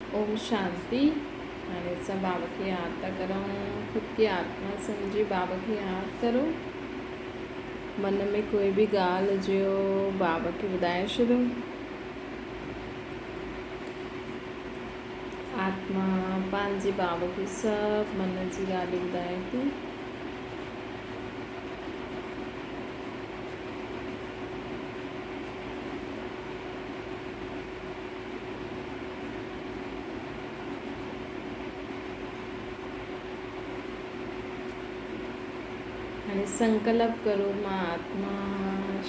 اوم شانتي. هاڻي اسان بابا کي ياد ٿا ڪرون. خود کي آتما سمجهي بابا کي ياد ڪرو. من ۾ ڪوئي به ڳالهه هجيو بابا کي ٻڌائي ڇڏو. آتما پنهنجي بابا کي سڀ من جي ڳالهيون ٻڌائي ٿي. هاڻي سنڪلپ ڪرو مان آتما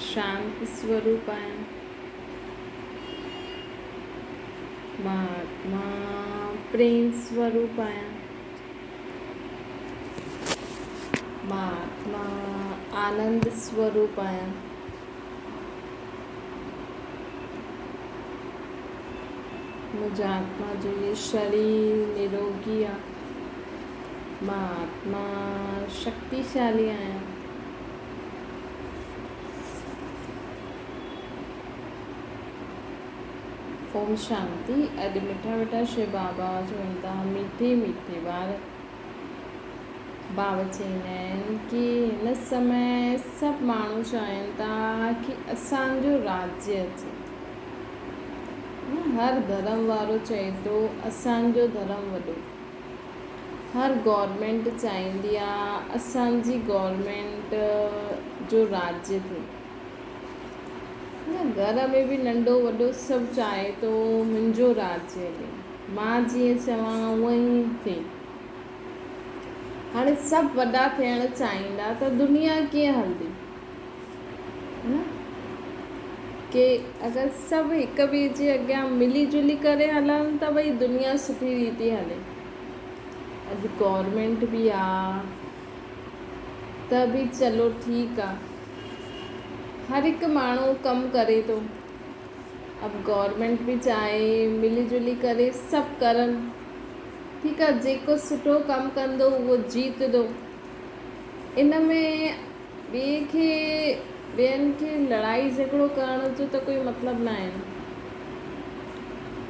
شانت سوروپ آهيان. مان آتما پريم سوروپ آهيان. مان آتما آنند سوروپ آهيان. منهنجا آتما جو هي شرير نروگي آ. مان آتما شڪتيشالي آهيان. اوم شانتي. اڄ مٺا مٺا شو بابا چون ٿا ميٺي ميٺي ٻار. بابا چوندا آهن ڪي هن سمي سڀ ماڻهو چاهين ٿا ڪي اسان جو راجيه اچي. هر ڌرم وارو چئي ٿو اسان جو ڌرم وڏو. هر گورنمينٽ چاهيندي آ اسان جي گورنمينٽ جو راجيه ٿئي. گهر ۾ به ننڍو وڏو سڀ چاهي ٿو منهنجو راجيه هلي. مان جيئن چوان اونئن ئي ٿئي. هاڻي سڀ وڏا ٿيڻ چاهيندا ته دنيا ڪيئن هلندي؟ نه ڪي اگر سڀ هڪ ٻئي جي اڳيان ملي جلي ڪري هلن ته ڀئي دنيا سٺي ريتي هلي. اڄ گورنمينٽ به آ ته به چلو ٺيڪ آ. هر هڪ ماڻهو ڪم ڪري ٿو. اب گورنمينٽ به چاهي ملي جلي ڪري سڀ ڪرن ٺيڪ آ جيڪو سٺو ڪم ڪندو اهو جيتندو ان ۾ ٻئي کي ٻين کي لڙائي جهڳڙو ڪرڻ جو ته ڪوئي مطلب نه آهي نه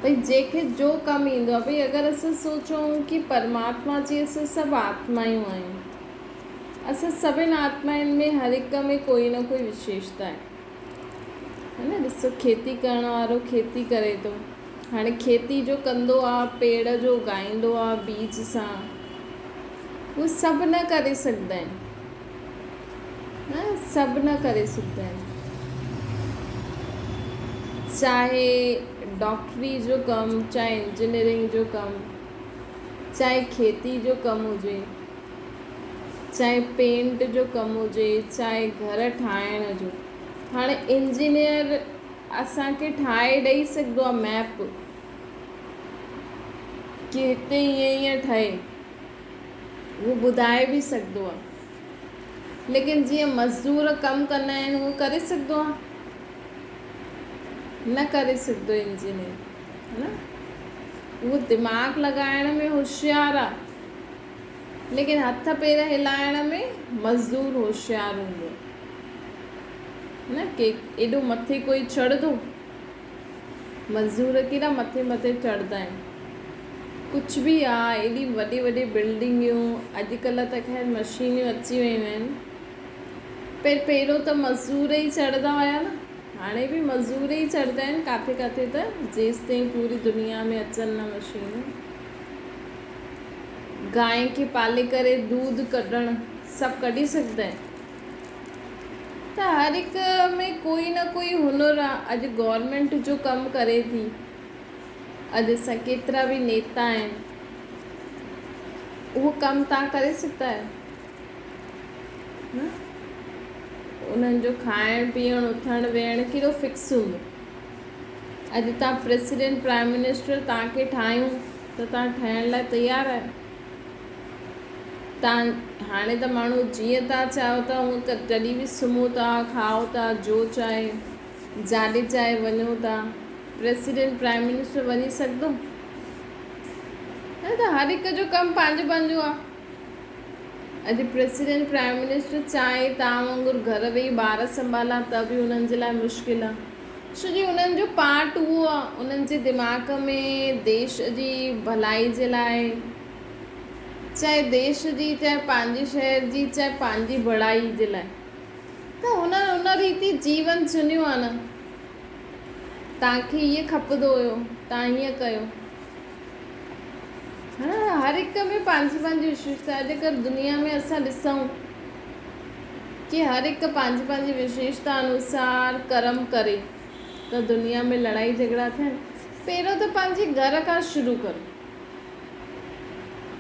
ڀئي جنهن کي جو ڪم ايندو آ ڀئي اگر اسان سوچون ڪي پرماتما جي اسان سڀ آتمايون آهيون اسان سڀن آتمائن ۾ هر هڪ ۾ ڪوئي نه ڪوئي وشيشتا آهي ها نه ڏسو کيتي ڪرڻ وارو کيتي ڪري ٿو هاڻي کيتي جو ڪندو آ پيڙ جو اگائيندو آ بيج سان اهو سڀ نه ڪري سگهندا آهن نه سڀ نه ڪري سگهندا آهن چاهي ڊاڪٽري جو ڪم چاهي انجنيئرنگ جو ڪم چاهي کيتي جو ڪم هجي چاهي پينٽ جو ڪم هجي چاهي گهر ٺاهڻ جو هاڻي انجنيئر اسان کي ٺاهي ڏئي سگهندو آهي ميپ ڪي هتي ائين ائين ٺهي اهو ٻڌائي به سگهندو آهي ليڪن جيئن مزدور ڪم ڪندا آهن اهو ڪري سگهندو آهي نه ڪري سگهندو انجنيئر نه اهو دماغ لڳائڻ ۾ هوشيار آهي ليڪن هٿ پير هلائڻ ۾ مزدور هوشيار هوندو آهي نه ڪي ايڏو مٿي ڪوئي چڙهندو مزدور ڪيڏا مٿي مٿي چڙهندا آهن ڪجهه به آ ايڏي وڏي وڏي بلڊنگيون اڄڪلهه ته خير مشينيون اچي ويون آهن پر پهريون ته مزدور ئي چڙهندا هيا نه هاڻي به مزدور ئي چڙهندا آهن ڪاٿي ڪاٿي ته جيستائين پوري دنيا ۾ اچن نه مشينون گانء کي پالي ڪري دودھ ڪڍڻ سڀ ڪڍي سگهندا آهن ته هر هڪ ۾ ڪوئي نه ڪوئي هنر آ اڄ گورنمينٽ جو ڪم ڪري ٿي اڄ اسان ڪيترا به نيتا آهن اهو ڪم تان ڪري سگهندا آهيو نه انهن جو کائڻ پيئڻ اٿڻ ويهڻ ڪهڙو فڪس هوندو اڄ تان پريسيڊنٽ پرائم منسٽر تان کي ٺاهيون ته توهان ٺهڻ لاء تيار آهيو؟ توهان هاڻي ته ماڻهو جيئن توهان چاهيو ٿا هونئن جڏهن به سمهو ٿا، کائو ٿا، جو چاهي، جاڏي چاهي وڃو ٿا. پريسيڊنٽ، پرائم منسٽر وڃي سگهندو؟ نه ته هر هڪ جو ڪم پنهنجو پنهنجو آهي. اڄ پريسيڊنٽ، پرائم منسٽر چاهي توهان وانگر گهر ويهي ٻار سنڀالان ته به انهن جي لاء مشڪل آهي. ڇو جي انهن جو پارٽ اهو آ، انهن جي دماغ ۾ ديش جي ڀلائي جي لاء چاهي ديش جي چاهي پنهنجي شهر جي چاهي پنهنجي بڙائي جي لاء ته هن ان ريتي جيون چنيو آ نه. توهان کي هيء کپندو هيو، توهان هيئن ڪيو. هر هڪ ۾ پنهنجي پنهنجي وشيشتا آهي. اڄڪلهه دنيا ۾ اسان ڏسون ڪي هر هڪ پنهنجي پنهنجي وشيشتا انوسار ڪرم ڪري ته دنيا ۾ لڙائي جهڳڙا ٿين. پهريون ته پنهنجي گهر کان شروع ڪرو.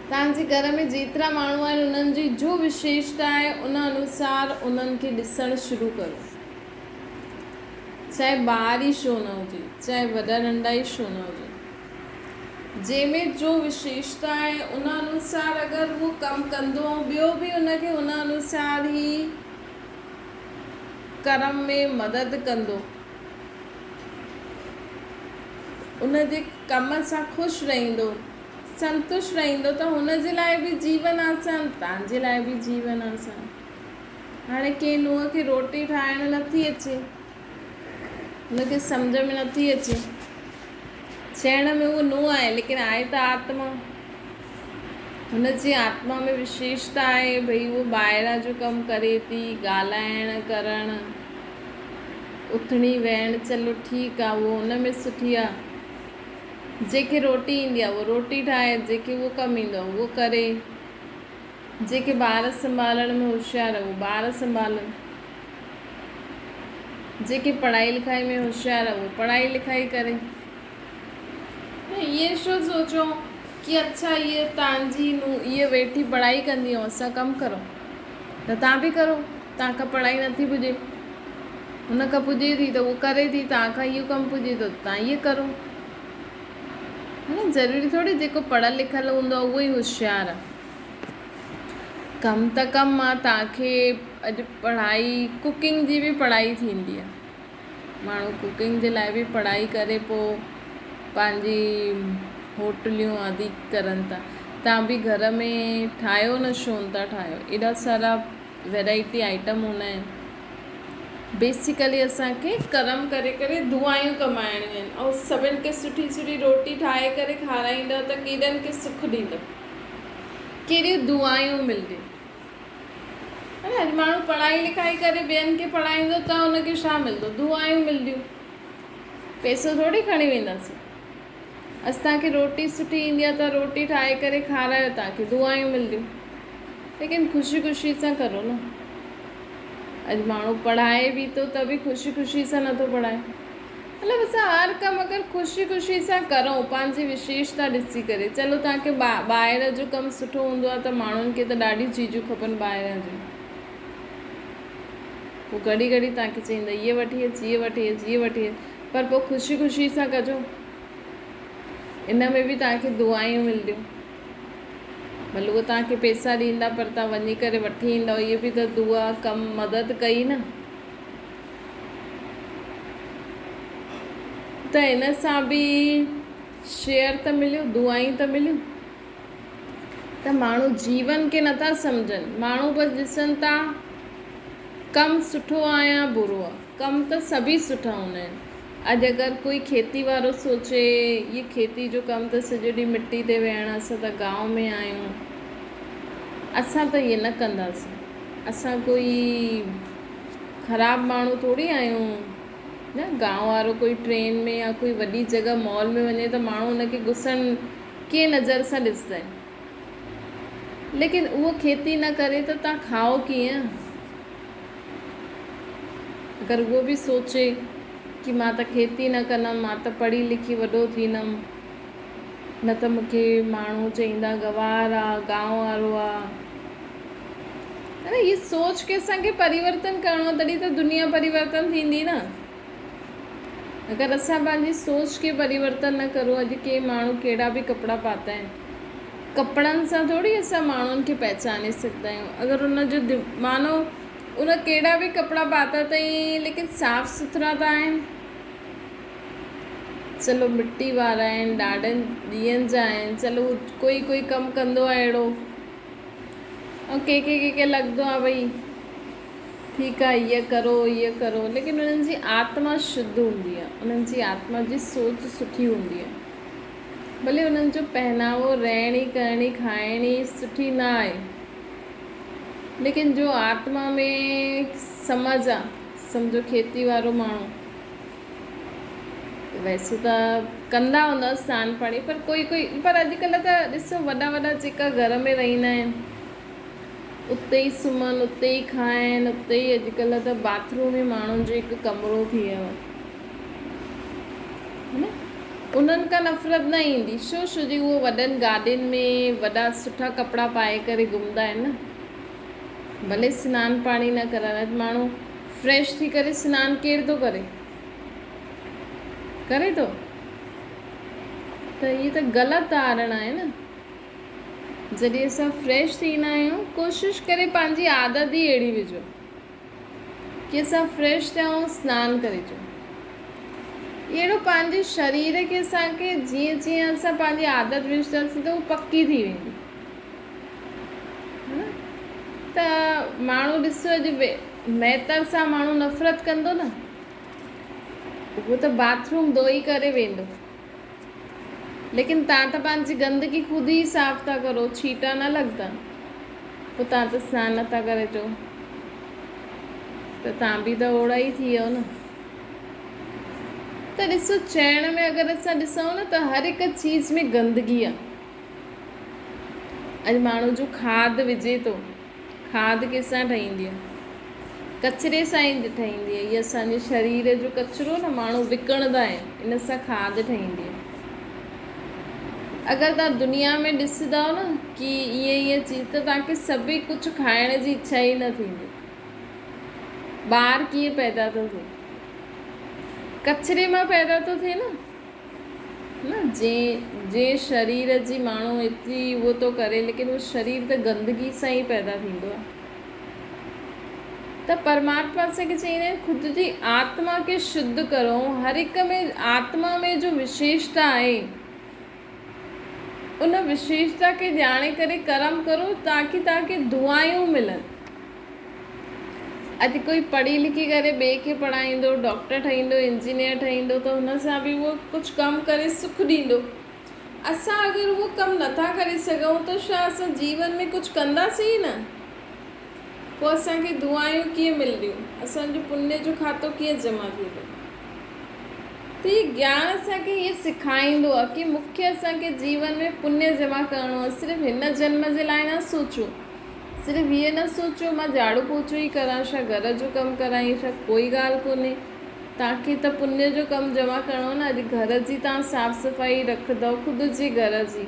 توهان جي گهر ۾ جيترا ماڻهو آهن انهن جي جو وشيشتا آهي ان انوسار انهن کي ڏسڻ شروع ڪرو. چاهي ٻار ئي ڇو نه هجي، چاهي وڏا ننڍا ئي ڇو نه هجن. جنهن ۾ جو وشيشتا آهي ان انوسار اگر اهو ڪم ڪندو ۽ ٻيو به ان کي ان انوسار ئي ڪرم ۾ مدد ڪندو، ان جي ڪم سان خوش رهندو، سنتشٽ رهندو ته هن جي لاء به جيون آسان، توهان جي لاء به جيون آسان. هاڻي ڪنهن نونهن کي روٽي ٺاهڻ نٿي اچي، هن کي سمجهه ۾ نٿي اچي. چئڻ ۾ هوء نونهن آهي ليڪن آهي ته آتما. هن جي آتما ۾ وشيشتا آهي ڀئي هوء ٻاهران جو ڪم ڪري ٿي، ڳالهائڻ ڪرڻ، اٿڻي ويهڻ چلو ٺيڪ آهي اهو هن ۾ سٺي آهي. جنهن کي روٽي ايندي آهي اهو روٽي ٺاهي، جنهن کي اهو ڪم ايندو آهي اهو ڪري. جيڪي ٻار سنڀالڻ ۾ هوشيار اهي ٻار سنڀالن، جيڪي پڙهائي لکائي ۾ هوشيار اهي پڙهائي لکائي ڪري. ائين ڇو سوچو ڪي اڇا هيء تان جي هيء ويٺي پڙهائي ڪندي ۽ اسان ڪم ڪرون ته تان به ڪرو، تان کان پڙهائي نٿي پڄي، هن کان پڄي ٿي ته هوء ڪري ٿي، تان کان اهو ڪم پڄي ٿو ته تان اهو ڪرو. ضروري ٿوري جيڪو پڙهيل لکيل هوندو آهي اهو ئي هوشيار آهي. ڪم ته ڪم آ توهان کي اڄ پڙهائي ڪوڪنگ جي به پڙهائي ٿيندي آ ماڻهو ڪوڪنگ جي لاء به پڙهائي ڪري پوء پنهنجي هوٽليون آدي ڪرن ٿا توهان به گهر ۾ ٺاهيو نه ڇو نه ٿا ٺاهيو ايڏا سارا ويرائٽي آئٽم هوندا آهن بيسيڪلي اسان کي ڪرم ڪري ڪري دعايون ڪمائڻيون آهن ۽ سڀن کي سٺي سٺي روٽي ٺاهي ڪري کارائيندؤ ته ڪيڏن کي سک ڏيندؤ ڪهڙيون دعايون ملنديون ها نه اڄ ماڻهو پڙهائي لکائي ڪري ٻين کي پڙهائيندو ته ان کي ڇا ملندو دعايون ملنديون پئسو ٿوري کڻي وينداسين اڄ توهان کي روٽي سٺي ايندي آهي ته روٽي ٺاهي ڪري کارايو توهان کي دعايون ملنديون ليڪن خوشي خوشي سان ڪرو نه اڄ ماڻهو پڙهائي به ٿو ته به خوشي خوشي سان نٿو پڙهائي مطلب اسان هر ڪم اگر خوشي خوشي سان ڪرون پنهنجي وشيشتا ڏسي ڪري چلو توهان کي ٻاهر جو ڪم سٺو هوندو آهي ته ماڻهن کي ته ڏاڍيون چيزون کپن ٻاهران جون پوء گهڙي گهڙي توهان کي چئيندا هيء وٺي اچ هيء وٺي اچ هيء وٺي اچ پر پوء خوشي خوشي سان ڪجو ان ۾ به توهان کي دعائون ملنديون ڀلي اهي توهان کي پئسا ڏيندا پر توهان وڃي ڪري وٺي ايندؤ اهي به ته دعا ڪم مدد ڪئي نه ته ان سان به شيئر ته مليو دعائون ته مليون ته ماڻهو جيون کي نٿا سمجهن ماڻهو بس ڏسن ٿا ڪم سٺو آ يا برو آ ڪم ته سڀئي سٺا هوندا آهن. اڄ اگر ڪوئي کيتي وارو سوچي هي کيتي جو ڪم ته سڄو ڏينهن مٽي تي ويهڻ اسان ته گانء ۾ آهيون اسان ته ائين نه ڪنداسين اسان ڪوئي خراب ماڻهو ٿوري آهيون نه گانء وارو ڪوئي ٽرين ۾ يا ڪوئي وڏي جڳهه مال ۾ وڃي ته ماڻهو ان کي گسڻ ڪنهن نظر سان ڏسندا آهن ليڪن اهو کيتي نه ڪري ته تان کائو ڪيئن؟ اگر اهو به سوچي ڪي مان ته کيتي نه ڪندم، مان ته پڙهي لکي وڏو ٿيندم، نه ته مون کي ماڻهو چئيندا گوار آ، گانء وارو آ. هي سوچ کي اسان کي پريورتن ڪرڻو آ تڏهن ته دنيا پريورتن ٿيندي نه. اگر اسان پنهنجي سوچ کي پريورتن نه ڪرون اڄ ڪي ماڻهو ڪهڙا به ڪپڙا پاتا آهن ڪپڙن سان ٿوري اسان ماڻهن کي پهچاني سگهندا آهيون اگر ان جو مانو ان ڪهڙا به ڪپڙا پاتا اٿئي ليڪن صاف سٿرا ته آهن چلو مٽي وارا آهن ڏاڍن ڏينهن جا آهن چلو ڪوئي ڪوئي ڪم ڪندو آهي اهڙو ۽ ڪنهن کي ڪنهن کي لڳندو آهي ڀئي ٺيڪ آ هيء ڪرو هيء ڪرو ليڪن انهن جي آتما شڌ هوندي آ انهن جي آتما جي سوچ سٺي هوندي آ ڀلي انهن جو پهناوو رهڻي ڪرڻي کائڻي سٺي نه آهي ليڪن جو آتما ۾ سمجھ آ سمجھو کيتي وارو ماڻهو ويسي ته ڪندا هوندا سنان پاڻي پر ڪوئي ڪوئي پر اڄڪلهه ته ڏسو وڏا وڏا جيڪا گهر ۾ رهندا آهن اتي ئي سمهن اتي ئي کائن اتي ئي اڄڪلهه ته باٿ روم ئي ماڻهن جو هڪ ڪمرو ٿي ويو آهي نه انهن کان نفرت نه ايندي ڇو ڇو جي اهو وڏن گاڏين ۾ وڏا سٺا ڪپڙا پائي ڪري گهمندا آهن نه ڀلي سنان پاڻي نه ڪرن اڄ ماڻهو فريش ٿي ڪري سنان ڪير ٿو ڪري ڪري ٿو ته هي ته غلط ڌارڻا آهي نه جڏهن اسان فريش ٿيندا آهيون ڪوشش ڪري پنهنجي عادت ئي اهڙي وجهو ڪي اسان فريش ٿيا آهيون سنان ڪري اچون اهڙو پنهنجي شرير کي اسانکي جيئن جيئن اسان پنهنجي عادت وجهنداسين ته هو پڪي ٿي ويندي ته ماڻهو ڏسو اڄ مهتر سان ماڻهو نفرت ڪندو نه اهو ته باٿ روم ڌوئي ڪري ويندو ليڪن تان ته پنهنجي گندگي خود ئي صاف ٿا ڪرو ڇيٽا نه لڳندا پوء تان ته سنان نٿا ڪري اچو ته تان به ته اوڙا ئي ٿي ويو نه ته ڏسو چئڻ ۾ اگر اسان ڏسون نه ته هر هڪ چيز ۾ گندگي آ اڄ ماڻهو جو کاڌ وجهي ٿو کاڌ ڪنهن سان ٺهيندي آهي؟ ڪچري سان ئي ٺهيندي آهي. هي اسان جي شرير جو ڪچرو نه ماڻهو وڪڻندا آهن ان سان کاڌ ٺهيندي آهي. اگر توهان دنيا ۾ ڏسندؤ نه ڪي ائين ائين چيز ته توهان کي سڀئي ڪجهه کائڻ جي اڇا ئي نه ٿيندي. ٻار ڪيئن پيدا ٿو ٿئي؟ ڪچري مان پيدا ٿو ٿئي نه. نه جنهن جنهن شرير جي ماڻهو ايتري اهو ٿو ڪري ليڪن اهو شرير ته گندگي سان ئي پيدا ٿيندو آهي ته پرماتما اسان کي چئيندا آهن خود جي آتما کي شڌ ڪرو هر هڪ ۾ آتما ۾ جو وشيشتا آهي ان وشيشتا کي ڄاڻي ڪري ڪرم ڪرو تاڪي توهان کي دعايون ملن اڄ ڪوئي پڙهي لکي ڪري ٻئي کي پڙهائيندو، ڊاڪٽر ٺهيندو، انجنيئر ٺهيندو ته هن سان به اهو ڪجهه ڪم ڪري سک ڏيندو. اسان اگر اهو ڪم نٿا ڪري سگهون ته ڇا اسان جيون ۾ ڪجهه ڪنداسين ئي نه؟ پوء اسان کي دعايون ڪيئن ملنديون؟ اسان جو پڃ جو کاتو ڪيئن جمع ٿيندو؟ ته هي گيان اسان کي هيء سکائيندو آهي ڪي مکيه اسان کي جيون ۾ پڃ جمع ڪرڻو آهي، صرف هن جنم جي لاء نه سوچو. صرف هيء نه سوچيو مان جهاڙو پوچو ئي ڪران ڇا گهر جو ڪم ڪران ائين ڇا ڪوئي ڳالهه ڪونهي توهان کي ته پڃ جو ڪم جمع ڪرڻو نه اڄ گهر جي توهان صاف صفائي رکندؤ خود جي گهر جي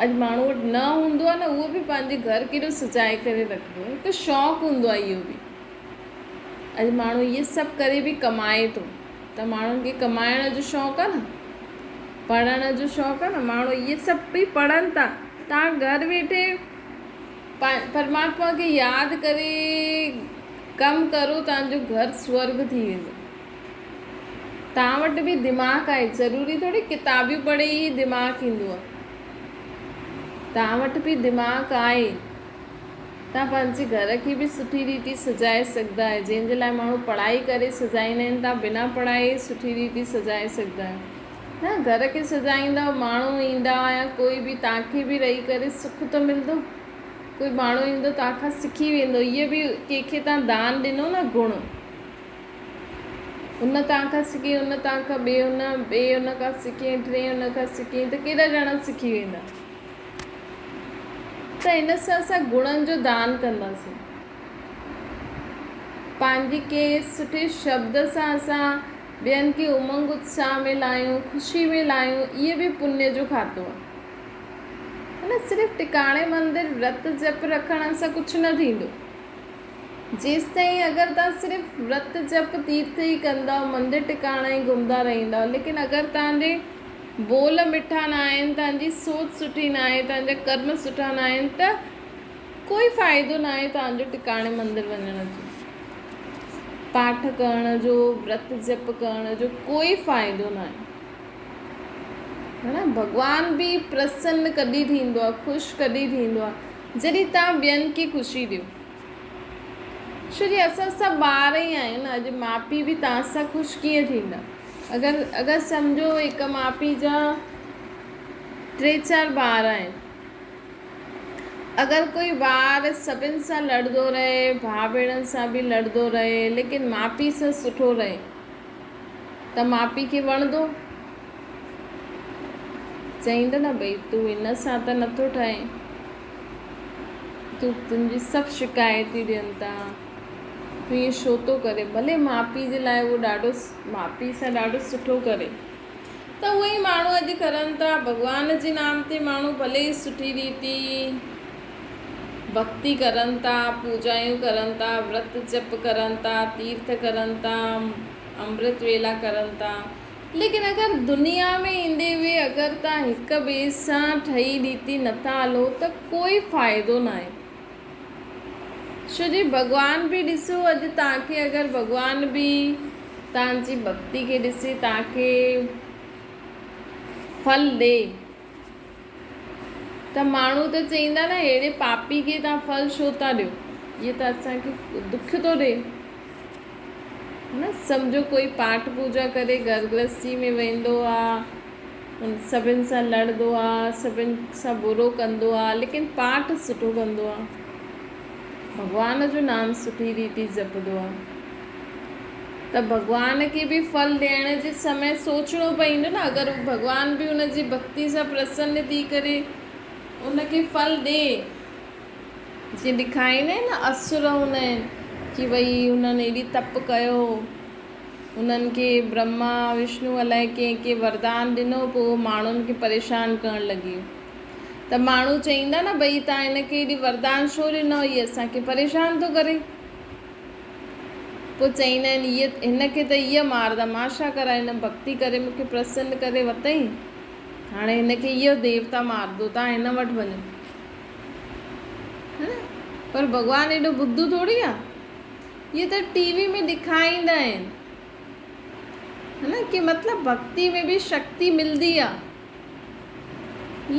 اڄ ماڻهو وٽ نه هوندو آهي نه اهو به پنهنجي گهر ڪيڏو سجائي ڪري رکندو آهي هڪ شوق هوندو آهي اهو به اڄ ماڻهو اهي سڀ ڪري به ڪمائي ٿو ته ماڻهن کي ڪمائڻ جو شوق آهي نه پڙهڻ جو شوق آهي نه ماڻهو اهي سڀ به پڙهن ٿا تان گهر ويٺي پرماتما کي ياد ڪري ڪم ڪرو تان جو گهر سورگ ٿي ويندو تان وٽ به دماغ آهي ضروري ٿوري ڪتابيون پڙهي ئي دماغ ايندو آهي تان وٽ به دماغ آهي توهان پنهنجي گهر کي به سٺي ريتي سجائي سگهندا آهيو، جنهن جي لاء ماڻهو پڙهائي ڪري سجائيندا آهن، توهان بنا پڙهائي سٺي ريتي سجائي سگهندا آهيو. نه گهر کي سجائيندؤ ماڻهو ايندا يا ڪوئي به توهان کي به رهي ڪري سک ته ملندو. ڪوئي ماڻهو ايندو توهان کان سکي ويندو. اهي به ڪنهن کي توهان دان ڏنو نه گڻ ان توهان کان سکي ان توهان کان ٻئي ان ٻئي ان کان سکي ٽئين ان کان سکي ته ڪيڏا ڄڻا سکي ويندا. ته ان سان اسان گڻن جو دان ڪنداسين. پنهنجي ڪنهن سٺي شبد سان اسان ٻين کي امنگ اتساهه ۾ لاهيون، خوشي ۾ لاهيون، اهي به پڃ جو کاتو آهي. نه صرف ٽڪاڻي مندر ورت جپ رکڻ سان ڪجهه نه ٿيندو. جيستائين اگر توهان صرف ورت جپ تيرٿ ئي ڪندؤ، مندر ٽڪاڻا ئي گهمندا رهندؤ، ليڪن اگر توهان جي ٻول مٺا نه آهن، توهان جي سوچ سٺي نه آهي، توهان جا ڪرم سٺا نه آهن ته ڪوئي فائدو نه آهي توهان جو ٽڪاڻي مندر وڃڻ جو، پاٺ ڪرڻ جو، ورت جپ ڪرڻ جو ڪوئي فائدو نه آهي. ڀڳوان به پرسن ڪڏهن ٿيندو آهي، خوش ڪڏهن ٿيندو آهي، جڏهن توهان ٻين کي خوشي ڏيو. ڇو جي اسان سڀ ٻار ئي آهيون نه اڄ ماء پيء به توهان سان خوش ڪيئن ٿيندا اگر اگر سمجهو هڪ ماء پيء جا ٽي چار ٻار آهن اگر ڪوئي ٻار سڀن سان لڙندو رهي ڀاء ڀيڻن سان به لڙندو رهي ليڪن ماء پيء سان سٺو رهي ته ماء پيء کي وڻندو چئيندو نه ڀئي تون هن سان ته نٿو ٺهين تون تنهنجي سڀ شڪايتون ڏين ٿا تون ائين ڇو ٿو ڪرين ڀلي ماء پيء جي لاء اهو ڏاڍو ماء پيء سان ڏاڍو سٺو ڪري ته اهي ئي ماڻهو اڄ ڪرن ٿا ڀڳوان جي نام تي ماڻهو ڀلي ئي سٺي ريتي ڀڳتي ڪرن ٿا پوڄايون ڪرن ٿا ورت جپ ڪرن ٿا تيرٿ ڪرن ٿا امرت ويلا ڪرن ٿا ليڪن اگر دنيا ۾ ايندي هوئي اگر توهان هڪ ٻئي سان ٺهي ڏيتي نٿا هلو ته ڪوئي فائدو ناهي. ڇو جي ڀڳوان به ڏسو اڄ توهان کي اگر ڀڳوان به توهان جي ڀڳتي کي ڏسي توهان کي ڦل ڏي ته ماڻهو ته چئيندا نه اهڙي پاپي کي توهان ڦل ڇو ٿا ڏيو اهو ته اسان کي دک ٿو ڏي. نه سمجهو ڪوئي پاٺ پوڄا ڪري گهر گرهستي ۾ ويندو آ سڀن سان لڙندو آ سڀن سان برو ڪندو آ ليڪن پاٺ سٺو ڪندو آ ڀڳوان جو نام سٺي ريتي جپندو آ ته ڀڳوان کي به ڦل ڏيڻ جي سمي سوچڻو پوندو نه اگر ڀڳوان به ان جي ڀڳتي سان پرسن ٿي ڪري ان کي ڦل ڏي جيئن ڏيکاريندا آهن نه اسر هوندا آهن ڪي ڀئي هنن ايڏي تپ ڪيو هنن کي برهما وشنو الائي ڪنهن ڪنهن وردان ڏنو پوء اهو ماڻهن کي پريشان ڪرڻ لڳي ويو ته ماڻهو چئيندا نه ڀئي توهان هن کي ايڏي وردان ڇو ڏنو هي اسان کي پريشان ٿو ڪري پوء چئيندا آهن هيء هن کي ته هيء ماردا مان ڇا ڪران هن ڀڳتي ڪري مون کي پرسن ڪري وتئين هاڻي هن کي اهو ديوتا مارندو توهان هن وٽ وڃو پر ڀڳوان ايڏو ٻڌو ٿوري آ. اهي ته ٽي وي ۾ ڏيکاريندا آهن نه ڪي مطلب ڀڳتي ۾ به شڪتي ملدي آ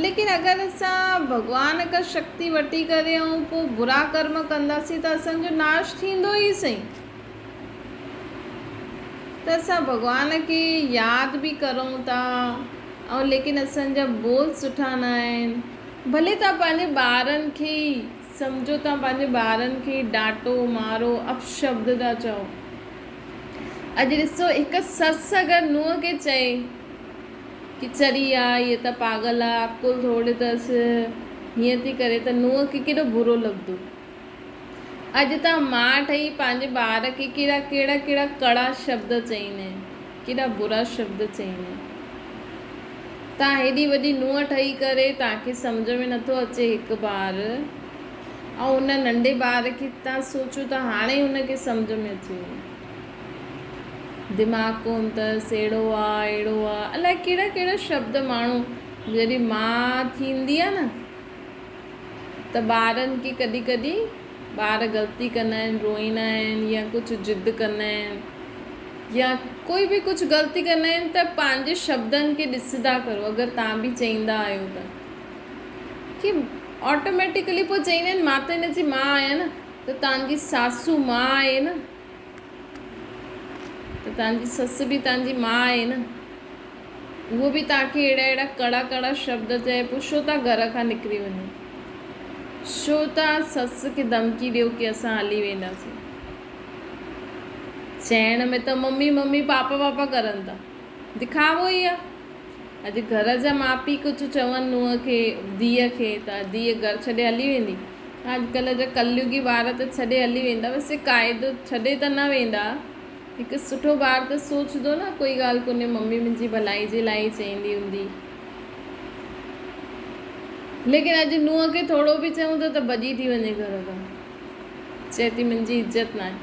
ليڪن اگر اسان ڀڳوان کان شڪتي وٺي ڪري ۽ پوء برا ڪرم ڪنداسين ته اسان جو ناش ٿيندو ئي سهي ته اسان ڀڳوان کي ياد به ڪرون ٿا ۽ ليڪن اسان جا ٻول سٺا نه آهن ڀلي توهان پنهنجي ٻارن کي ئي سمجهو توهان پنهنجي ٻارن کي ئي ڊانٽو مارو اپشبد ٿا چئو. اڄ ڏسو هڪ سس اگر نونهن کي چئي ڪي چري آ هيء ته پاڳل آ عقل ٿوري اٿس هيئن ٿي ڪري ته نونهن کي ڪيڏو برو لڳندو. اڄ توهان ماء ٺهي پنهنجي ٻار کي ڪهڙا ڪهڙا ڪهڙا ڪڙا شبد چئيندا آهن، ڪيڏا برا شبد چئيندا آهن. توهان هيڏي وڏي نونهن ٺهي ڪري توهان کي سمجهه ۾ نٿو اچي هڪ ٻار ۽ ان ننڍي ٻار کي توهان سوچو ته هاڻي هن کي سمجهه ۾ اچي وڃي. دماغ ڪونه اٿس، اهڙو آ اهڙو آ الائي ڪهڙا ڪهڙا شبد ماڻهو جڏهن ماء ٿيندي آ نه ته ٻارن کي ڪڏهن ڪڏهن ٻار غلطي ڪندا آهن روئيندا آهن يا ڪجهه ضد ڪندا آهن يا ڪوئي به ڪجهه غلطي ڪندا آهن ته پنهنجي شبدن کي ڏسندا ڪرو اگر توهان به چئيندا آهيو ته ڪي آٽوميٽيڪلي پوء چئيندا آهن مان ته هن جي ماء آهيان نه ته توهان جي ساسو ماء آهي نه ته توهان جي سس به توهان جي ماء آهي نه اهو به توهان کي اهڙا اهڙا ڪڙا ڪڙا شبد چئي پوء ڇو ٿا گهر کان نڪري وڃو؟ ڇو ٿا سس کي ڌمڪي ڏيو ڪي اسان هلي وينداسين؟ چئڻ ۾ ته ممي ممي پاپا پاپا ڪرن ٿا. دکاوو ئي آ. اڄ گهر جا ماء پيء ڪجهه چون نونهن کي، ڌيء کي ته ڌيء گهر ڇڏي هلي ويندي. اڄڪلهه جا ڪليوگي ٻار ته ڇڏي هلي ويندا. ويسي قاعدو ڇڏي ته نه ويندا. هڪ سٺو ٻار ته سوچندو نه ڪوئي ڳالهه ڪونهي ممي منهنجي ڀلائي جي لاء ئي چئيندي هوندي. ليڪن اڄ نونهن کي ٿورو به چئون ٿا ته ڀڄي ٿي وڃي گهر کان. چئي ٿي منهنجي عزت ناهي.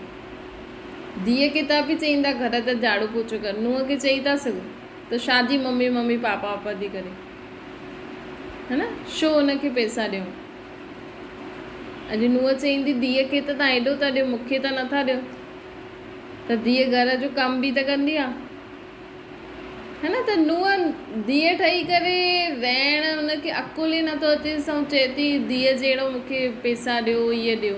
ڌيء کي ته به چئيندا گهر ته جهاڙو پوچو ڪر. نونهن کي چئي ٿا سگهو ته شادي ممي ممي پاپا پاپا ٿي ڪري. ها نه شو ان کي پئسا ڏيون. اڄ نونهن چئيندي ڌيء کي ته تان ايڏو ٿا ڏيو مون کي ته نٿا ڏيو. ته ڌيء گهر جو ڪم به ته ڪندي آ ها نه ته نونهن ڌيء ٺهي ڪري رهڻ ان کي عقل ئي نٿو اچي سو چئي ٿي ڌيء جهڙو مون کي پئسا ڏيو اهي ڏيو.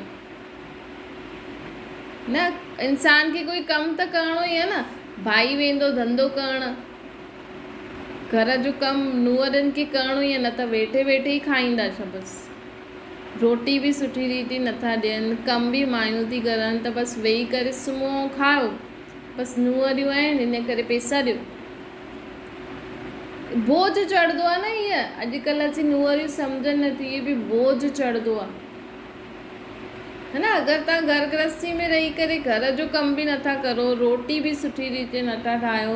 نه انسان کي ڪوئي ڪم ته ڪرڻو ئي آهي نه. ڀائي ويندو ڌنڌو ڪرڻ، گهر جو ڪم نونهرن کي ڪرڻو ئي آهي نه ته ويٺي ويٺي ئي کائيندا ڇا بس. روٽي به سٺي ريتي نٿا ڏين، ڪم به مايون ٿي ڪرن ته بس ويهي ڪري سمهو ۽ کايو. بس نونهريون آهن ان ڪري پئسا ڏيو. بوجهه چڙهندو آهي نه هيء اڄڪلهه جي نونهريون سمجهن نٿيون اهي به بوجهه چڙهندو آهي. ها نه اگر توهان گهر گرهستي ۾ رهي ڪري گهر جو ڪم به نٿا ڪرو روٽي به سٺي ريتي نٿا ٺاهيو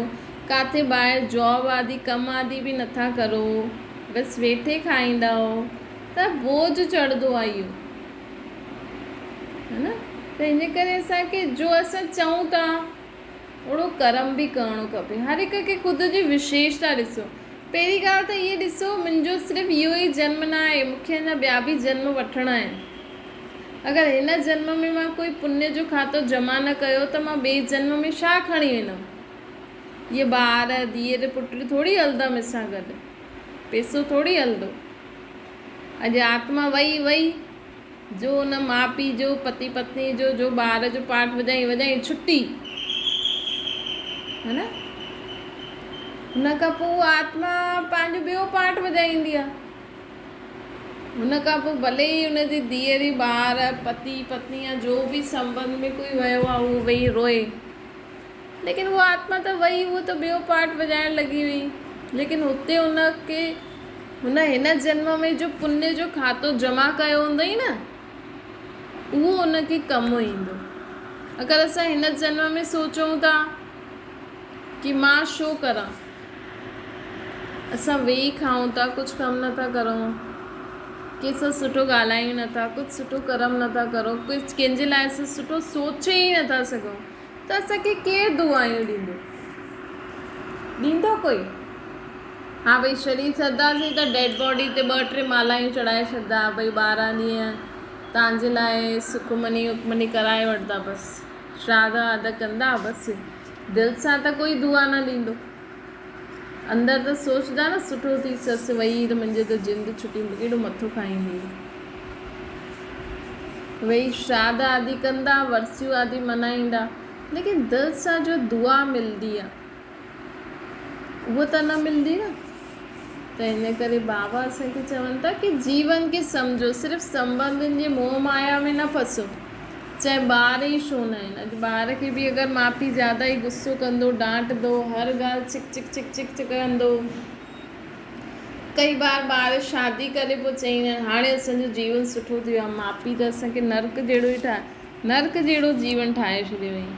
ڪاٿي ٻاهر جاب آدي ڪم آدي به نٿا ڪرو بس ويٺي کائيندا هو ته بوجهه چڙهندو آهي اهو ها نه ته ان ڪري اسانکي جو اسان چئون ٿا اوڙو ڪرم به ڪرڻو کپي. هر هڪ کي خود جي وشيشتا ڏسو. پهرين ڳالهه ته هيء ڏسو منهنجو صرف اهو ئي جنم نه آهي، مون کي اڃا ٻيا به جنم وٺڻا آهن. اگر هن جنم ۾ مان ڪوئي پڃ جو کاتو جمع نه ڪيو ته مان ٻئي جنم ۾ ڇا کڻي ويندم؟ اهي ٻار، ڌيئر، پٽ ٿوري هلندا مون سان گڏ. پئسو ٿوري هلندو. اڄ آتما وئي وئي. جو ان ماء پيء جو، پتي پتني جو، جو ٻار جو پاٺ وڄائين وڄائين ڇٽي. ها نه؟ ان کان پوء اها آتما پنهنجو ٻيو پاٺ وڄائيندي آهي. ان کان پوء ڀلي ئي ان جي ڌيئري، ٻار، پتي پتني يا جو به سنٻنڌ ۾ ڪوئي ويو آهي اهو ويهي روئي. ليڪن اها آتما ته وئي، اهو ته ٻيو پاٺ وڄائڻ لڳي وئي. ليڪن هتي ان کي هن هن جنم ۾ جو پڃ جو کاتو جمع ڪيو هوندئي نه، اهو ان کي ڪم ايندو. اگر اسان هن جنم ۾ سوچون ٿا ڪي مان ڇو ڪران، اسان ويهي کائون ٿا، ڪجهه ڪم نٿا ڪرون، ڪنهن سان سٺو ڳالهايون نٿا، ڪجهه سٺو ڪرم نٿا ڪرون، ڪجهه ڪنهن جي لاء اسان سٺو سوچي ئي نٿا سگهون ته اسان کي ڪير دعائون ڏيندو؟ ڏيندو ڪوئي؟ ها ڀئي شرير ڇڏنداسين ته ڊيڊ باڊي تي ٻه ٽي مالائون چڙهائي ڇڏندا، ڀئي 12 ڏينهن توهان جي لاء سکمني وکمني ڪرائي وٺندا بس شراڌ وراڌ ڪندا بس دل سان ته ڪوئي دعا نه ڏيندو. اندر ته سوچندا نه سٺو ٿي سس وئي ته منهنجي ته جند ڇٽي ڪيڏو مٿو کائيندي. ويهي شراڌ آدي ڪندا، ورسيون آدي منائيندا، ليڪن دل سان جو دعا ملندي آ اها ته نه ملندي نه. ته ان ڪري بابا اسان کي چون ٿا ڪي جيون کي سمجهو، صرف سنٻنڌن جي موهه مايا ۾ نه ڦسو، چاهي ٻار ئي ڇو نه آهن. اڄ ٻار کي به اگر ماء پيء زياده ئي غصو ڪندو، ڊانٽندو، هر ڳالهه چڪ چڪ چڪ چڪ چڪ ڪندو. ڪئي بار ٻار شادي ڪري پوء چئيندا آهن هاڻي اسان جو جيون سٺو ٿي ويو آهي، ماء پيء ته اسان کي نرڪ جهڙو ئي ٺاهي نرڪ جهڙو جيون ٺاهي ڇڏيو آهي.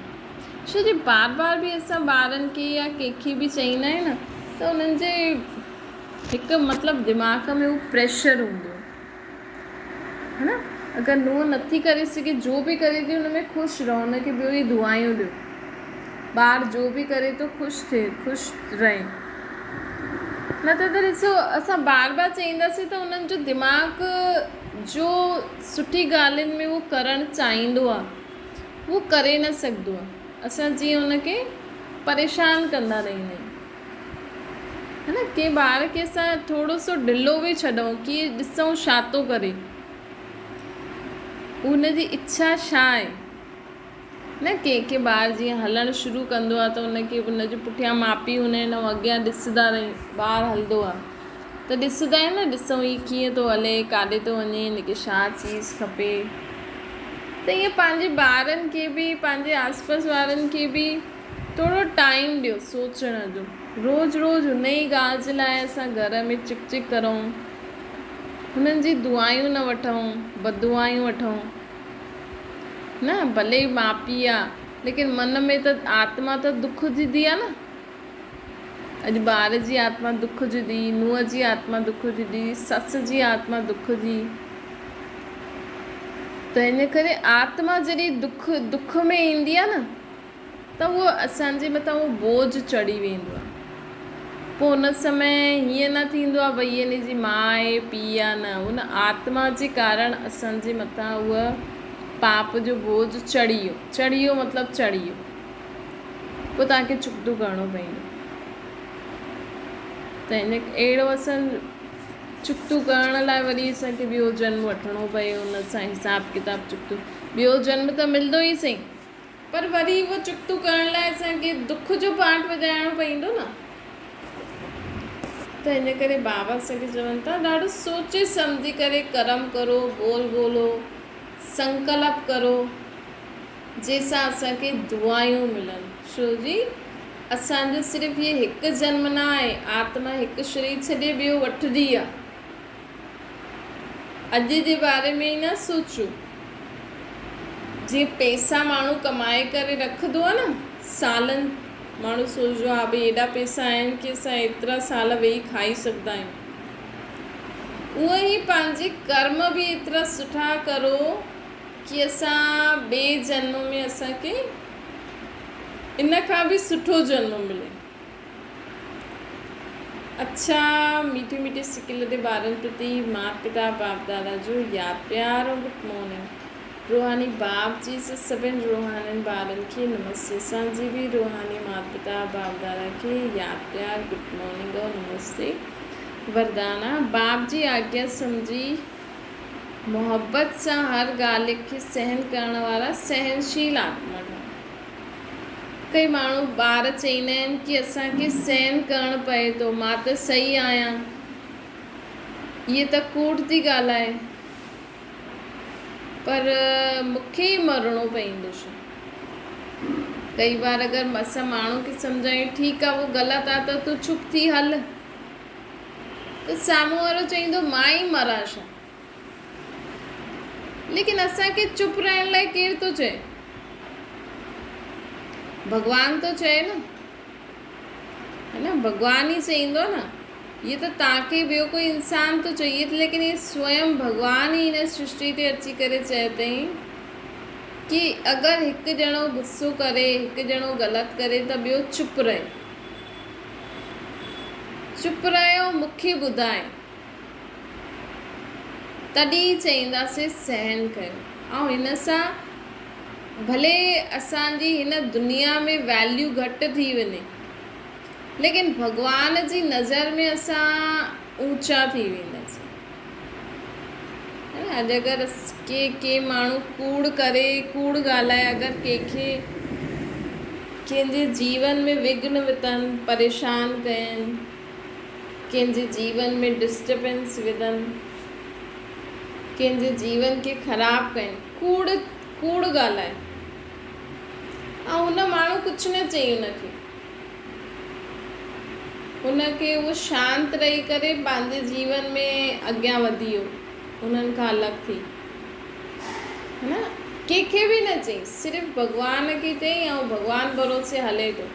ڇو جو بار بار به اسان ٻارن کي يا ڪنهن کي به چئيندا آهيون نه ته انهن جي هڪ مطلب دماغ ۾ هو پريشر هوندو آهي نه اگر نونهن نٿي ڪري سگهي جو به ڪري ٿي ان ۾ خوش رهو ان کي ٻيو ئي دعايون ڏيو ٻار جو به ڪري ٿو خوش ٿئي خوش رهي نه ته ته ڏسو اسان بار بار چئينداسين ته انهن جو دماغ جو سٺي ڳالهين ۾ هو ڪرڻ چاهيندو آهي اهو ڪري نه سگهندو آهي اسان جيئن ان کي پريشان ڪندا رهندا آهيون ها نه ڪنهن ٻار کي اسان ٿورو سو ڍلو به ڇڏون ڪي ڏسون ڇا ٿو ڪري ان جي اڇا ڇا آهي نه ڪنهن ڪنهن ٻار جيئن هلڻ شروع ڪندو آهي ته ان کي ان جي پٺيان ماء پيء هوندا آهن ۽ اڳيان ڏسندا رهن ٻار هلندو آهي ته ڏسندا آهن نه ڏسون هي ڪيئن ٿو هلي ڪاڏي ٿو وڃي هن کي ڇا چيز کپي ته ائين پنهنجي ٻارن کي به پنهنجي آس پاس وارن کي به ٿورو ٽائيم ڏيو سوچڻ جو روز روز هن ئي ڳالهه جي لاء اسان گهر ۾ چڪ چڪ ڪرون هنن جي دعائون نه وٺون بددعائون وٺون نه ڀلي ماء پيء آ ليڪن من ۾ ته آتما ته دک جي آ نه اڄ ٻار جي آتما دک جي نونهن جي آتما دک جي سس جي آتما دک جي ته ان ڪري آتما جڏهن دک دک ۾ ايندي آ نه ته اهو اسان جي مٿان اهو بوجهه چڙهي ويندو آهي. پوء ان سمي هيئن نه ٿيندو آهي ڀئي هن جي ماء آهي، پيء آهي نه، ان آتما جي ڪارڻ اسان جي مٿان اهو پاپ جو بوجهه چڙهي ويو. چڙهي ويو مطلب چڙهي ويو. پوء توهان کي چڪتو ڪرڻو پوندو. ته ان اهڙو اسان چڪتو ڪرڻ لاء وري اسان کي ٻيو جنم وٺڻو پئي ان سان حساب ڪتاب چڪتو. ٻيو جنم ته ملندو ئي سهي. پر وري اهو چڪتو ڪرڻ لاء اسان کي دک جو پاٺ وڄائڻو پوندو نه. ته ان ڪري بابا اسان کي چون ٿا ڏاڍو سوچي سمجهي ڪري ڪرم ڪرو، ٻول ٻولو، سنڪلپ ڪرو، جنهن سان اسان کي دعايون ملن. ڇو جي اسان جو صرف هي هڪ جنم نه آهي، آتما هڪ شرير ڇڏي ٻيو وٺندي آهي. اڄ جي باري ۾ ئي نه سوچو. جيئن پئسا ماڻهو ڪمائي ڪري رکندو آهي نه سالن ماڻهو سوچندو آهي ها ڀئي ايڏا پئسا آهن ڪي اسان ايترا سال ويهي کائي سگهندا آهيون. اونئن ئي پنهنجي ڪرم به ايترا سٺا ڪرو ڪي اسان ٻئي جنم ۾ اسان کي ان کان به سٺو جنم ملي. اڇا ميٺي ميٺي سڪل the ٻارن پرتي مات پتا باپ دادا جو ياد پيار ۽ گڊ مارننگ روحاني باپ جي سي سڀن روحانين ٻارن کي نمستي اسان جي به روحاني مات پتا باپ دادا کي ياد پيار گڊ مارننگ ۽ نمستي وردانا باپ جي آگيا سمجهي محبت سان هر ڳالهه کي سهن ڪرڻ وارا سهنشيل آتما ٺهو. ڪي ماڻهو ٻار چئيندا آهن ڪي اسان کي سهن ڪرڻ پئي ٿو مان ته صحيح آهيان هيء ته ڪوڙ ٿي ڳالهائي پر مون کي ئي مرڻو پئيندو ڇا ڪئي بار اگر اسان ماڻهو کي سمجهايون ٺيڪ آهي اهو غلط آهي ته تون چپ ٿي هل ته سامهون وارو چئيندو مان ئي مران ڇا ليڪن اسان کي چپ رهڻ لاء ڪير ٿو چئي؟ ڀڳوان ٿو چئي نه. هي نه ڀڳوان ئي چئيندو نه. هي ته توهان کي ٻيو ڪوئي انسان ٿو چئي ليڪن هي سويم ڀڳوان ئي هن سرشٽي تي اچي ڪري چئي اٿئي ڪي اگر هڪ ڄڻو غصو ڪري هڪ ڄڻو غلط ڪري ته ٻيو چپ رهي. چپ رهي ۽ مون کي ٻڌائي. تڏهن ئي چئينداسين سهن ڪيو ۽ هن سان ڀلي اسان جي هن دنيا ۾ ويليو گهٽ ٿي وڃي ليڪن ڀڳوان جي نظر ۾ اسان اونچا ٿي وينداسين. اڄ اگر ڪي ڪي ماڻهو ڪوڙ ڪري ڪوڙ ڳالهائي اگر ڪنهن کي ڪنهن جي جيون ۾ وگهن وتن پريشان ڪين ڪنهن جي جيون ۾ ڊسٽربنس وڌن، ڪنهن جي جيون کي خراب ڪين، ڪوڙ ڪوڙ ڳالهائي ۽ هن ماڻهو ڪجهه نه چئي هن کي، هن کي اهو شانت رهي ڪري پنهنجي جيون ۾ اڳيان وڌي ويو هنن کان الڳ ٿي هي نه ڪنهن کي به نه چئي صرف ڀڳوان کي چئي ۽ ڀڳوان ڀروسي هلي ٿو.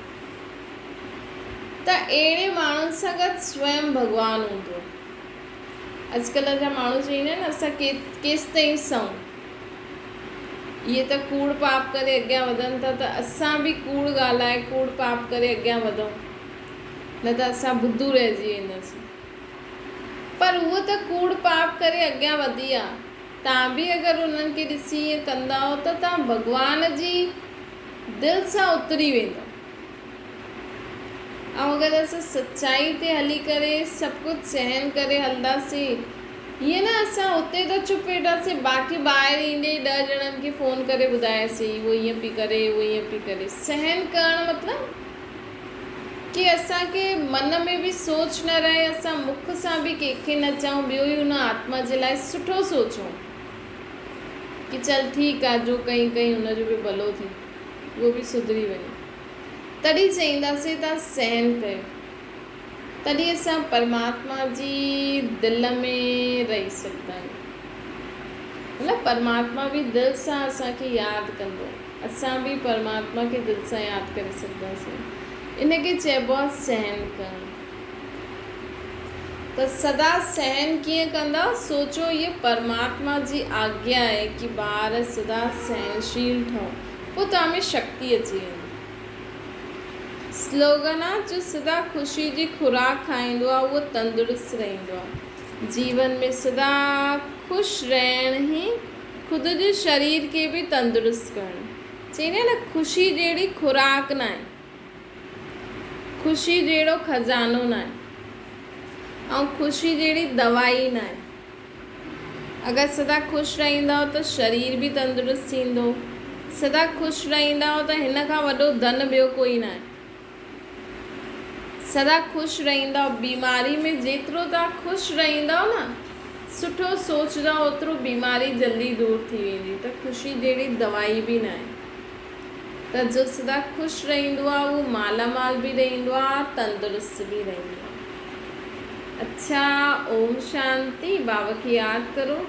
ته اهڙي ماڻهن سان گڏ سويم ڀڳوان هوندو آهي. اڄڪلهه جا ماڻهو چئيندا آهن اسان ڪيستائين سهون. اهي ته ڪوڙ پاپ ڪري اڳيان وڌن ٿا ته اسان به ڪوڙ ڳالهائي ڪوڙ پاپ ڪري اڳيان وڌون نه ته اسان بدو رهجي وينداسين. پر اهو ته ڪوڙ پاپ ڪري اڳيان وڌي آ. توهان به اگر انهن کي ڏسي ائين ڪندائو ته توهان ڀڳوان جي دل سان اتري ويندؤ. ۽ اگر اسان سچائي تي هلي ڪري سڀ ڪجهه سهن ڪري هلنداسين هيئن نه اسان اتي ته چپ ويٺاسين باقي ٻاهر ايندي ئي ڏهه ڄڻن کي فون ڪري ٻڌاياسين اهو ائين پئي ڪري اهو ائين پئي ڪري سهن ڪرڻ مطلب ڪي اسان کي من ۾ به سوچ نه رهي اسان مک سان به ڪنهن کي نه چئون ٻيو ئي ان آتما جي لاء سٺو سوچون ڪي چل ٺيڪ آ جو ڪئين ڪئين ان جو به ڀلو ٿئي اهو به سڌري وڃي تڏهن چئينداسين ته سهن ڪيو تڏهن اسان پرماتما جي دل ۾ رهي سگهندا آهيون مطلب پرماتما به دل سان اسان کي ياد ڪندو اسان به پرماتما کي دل سان ياد ڪري سگهنداسين ان کي چئبو آهي سهن ڪرڻ ته سدا سهن ڪيئن ڪندا؟ سوچو هيء پرماتما جي آگيا آهي ڪي ٻار سدا سهنشيل ٺهو، پوء توهان ۾ شڪتي اچي ويندي. سلوگن آ، جو سدا خوشي جي خوراڪ کائيندو آ، اهو تندرست رهندو آ. جيون ۾ سدا خوش رهڻ ئي خود جي شرير کي به تندرست ڪرڻ. چئيندا آهن نه خوشي جهڙي خوراڪ ناهي. خوشي جهڙو خزانو ناهي ۽ خوشي جهڙي دوائي ناهي. اگر سدا خوش رهندؤ ته شرير به تندرست ٿيندو، سدا خوش رهندؤ ته هن کان وڏو ڌن ٻيو ڪوئي ناهي. سدا خوش رهندؤ، بيماري ۾ جيترو توهان خوش رهندؤ نه، سٺو سوچندؤ اوترو بيماري جلدي دور ٿي ويندي ته خوشي جهڙي دوائي به ناهي. ته جو سدا خوش رهندو آهي اهو مالا مال به رهندو آهي تندرست به رهندو آهي. اڇا اوم شانتي بابا کي ياد ڪرو.